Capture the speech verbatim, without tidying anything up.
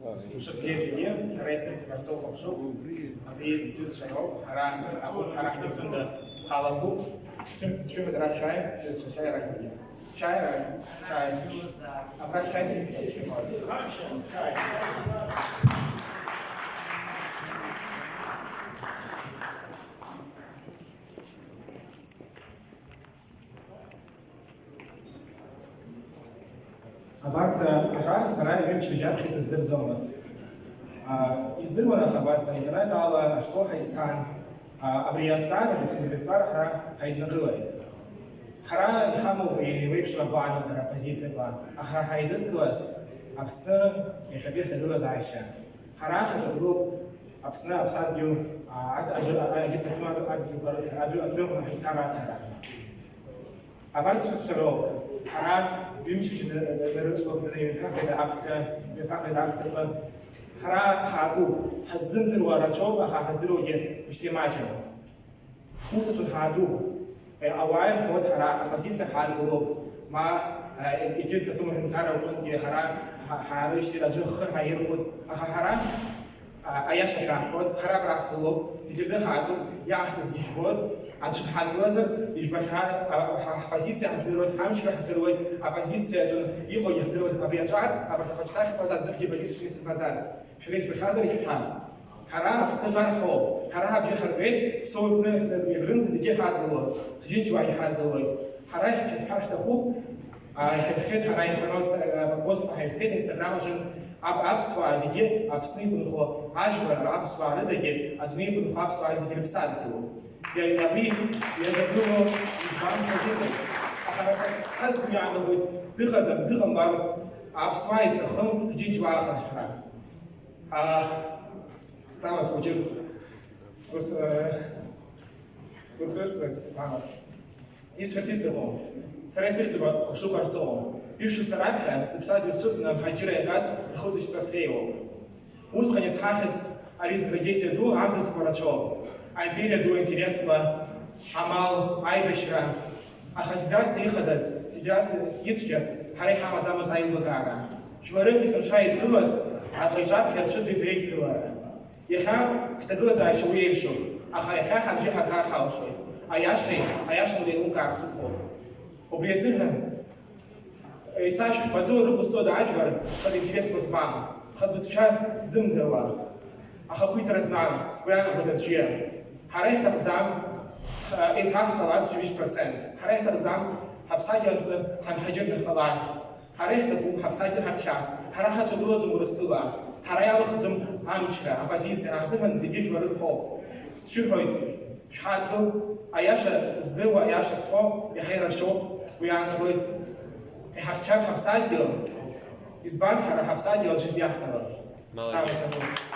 Мшыбзиа зегьы, сара исымҵәар соухәаԥшуп. Абри сҩызцәа роуп, ҳара, ҳара ҳмитсунда ҳалагоуп. Сҩымҭа, сҩымҭа ара шәааи, сҩызцәа шәааи ара зегьы. Шәааи ара, шәааи. Абра шәааи, сҩымҭа шәааи. Абарҭ аҿар сара ҩымчыбжьаԥхьа сыздырӡомызт. А, издыруан, аха абас аинтернет ала ашкол ҳаизҭан. А, абри азҵаара, абри синтерестәар ҳара ҳаиднакылеит. Ҳара иҳамоуп еиуеиԥшым агәаанагара, апозициақәа, аха ҳаидызкылаз Аԥсны иахьатәи ҳҭагылазаашьа. Ҳара ҳаҿагылоуп Аԥсны аԥсадгьыл, а, ад-, ажы-, а, егьырҭ адәы-, адгьылқәа рыҭ-, адәы-, адәныҟны аҳәынҭқарра аҭара. Абарҭ сусқәа роуп. Ҳара ҩымчыбжьа ны-, ны-, нарыцәгәаҟӡаны имҩаԥаҳгеит акциа, имҩаԥаҳгеит акциақәа. Ҳара ҳаатәуп. Ҳаззымдыруа рацәоуп, аха ҳаздыруагьы мышьҭеи маҷым. Ҳус аҿы ҳаатәуп. Е, ауаа ирҳәоит, ҳара аоппозициа ҳадгылоуп, ма, е, егьырҭ атәым аҳәынҭқарра рҟынтәи ҳара ҳа-, ҳаарышьҭит, аӡәы хы ҳаирхәоит, аха ҳара, а, аиаша шәаҳҳәоит, ҳара абра ҳгылоуп, зегьы рзы ҳаатәуп, иаҳҭазгьы жәбоит, аӡәы дҳадгылазар, ижәбахьан, а, ҳа-, ҳпозициа ҳдыруеит, ҳамчра ҳдыруеит, аоппозициа аҿы иҟоугьы ҳдыруеит, абри аҿар, абарҭ ахаҿсахьақәаз аӡәгьы позициа шәисымбаӡац. Шәара ижәбахьазар ишәҳәа. Ҳара Аԥсны аҿар ҳоуп. Ҳара ҳабжьы ҳарбеит, Ԥсоу аҩны иабрынӡа зегьы ҳадгылоит. Ҳџьынџьуаа иҳадгылоит. Ҳара иаҳҳәар ҳҭахуп, а, иҳаҩхеит ҳара информациа, а, пост ҳәа ҳаҩхеит Instagram аҿы, ап-, аԥсуаа зегьы Аԥсны иқәынхо ажәлар, аԥсуаа рыдагьы адунеи иқәынхо аԥсуаа зегьы рыԥсадгьылуп. Иа-, абри иазыргыло избан ҳәа дыҟоуп. Аха ҳазгәы иаанагоит, дыҟаӡам, дыҟамлароуп аԥсуаа изҭахым ҳџьынџьуаа ахынҳәра. Ах, сҭамыз хәыҷык. Сгәы с-, э, сгәы ҭрысуеит, сҭамыз. Исҳәарц исҭаху, сара исыхьӡуп Хәшықәа Арсоу. Ҩышықәса раԥхьа сыԥсадгьыл сцәыӡны амҳаџьырра иагаз рхылҵышьҭра среиуоуп. Усҟан исхахьыз ари зтрагедиа ду амзызқәа рацәоуп. Аимпериа ду аинтересқәа, амал, аибашьра. Аха зегь расны ихадаз, зегь расны ицәгьаз ҳара иҳамаӡамыз аилбагаара. Жәларык есымша идгылаз аҟаиҿаԥхьа рцәыӡит реидгылара. Иахьа ҳҭагылазаашьа уи еиԥшуп, аха иахьа ҳабжьы ҳаргар ҳалшоит. Аиашеи, аиашала еилукаарц уҟоуп. Убри азыҳәан, исашәҳәа, пату рықәызҵода ажәлар, зхатә интересқәа змам, зхатә бызшәа ззымдыруа, ахақәиҭра знам, сгәы иаанагоит аӡәы. Ҳара иҳҭахӡам, ҳа-, еиҭаҳҭаларц ҩажәи процент. Ҳара иҳҭахӡам ҳаԥсадгьыл аҟны ҳамҳаџьырны ҳҟаларц. Ҳара иаҳҭахуп ҳаԥсадгьыл ҳахьчарц. Ҳара ҳаҿагылаӡом Урыстәыла. Ҳара иалахәӡом амчра, аоппозициа, аха зыҳәан зегьы жәларык ҳоуп. Сшәыҳәоит, шәҳадгыл, аиаша здыруа, аиаша зҳәо иаҳа ирацәоуп, сгәы иаанагоит. Иҳахьчап ҳаԥсадгьыл, избан ҳара ҳаԥсадгьыл аӡәы изиаҳҭарым. Молодец. Ҳамҭакы.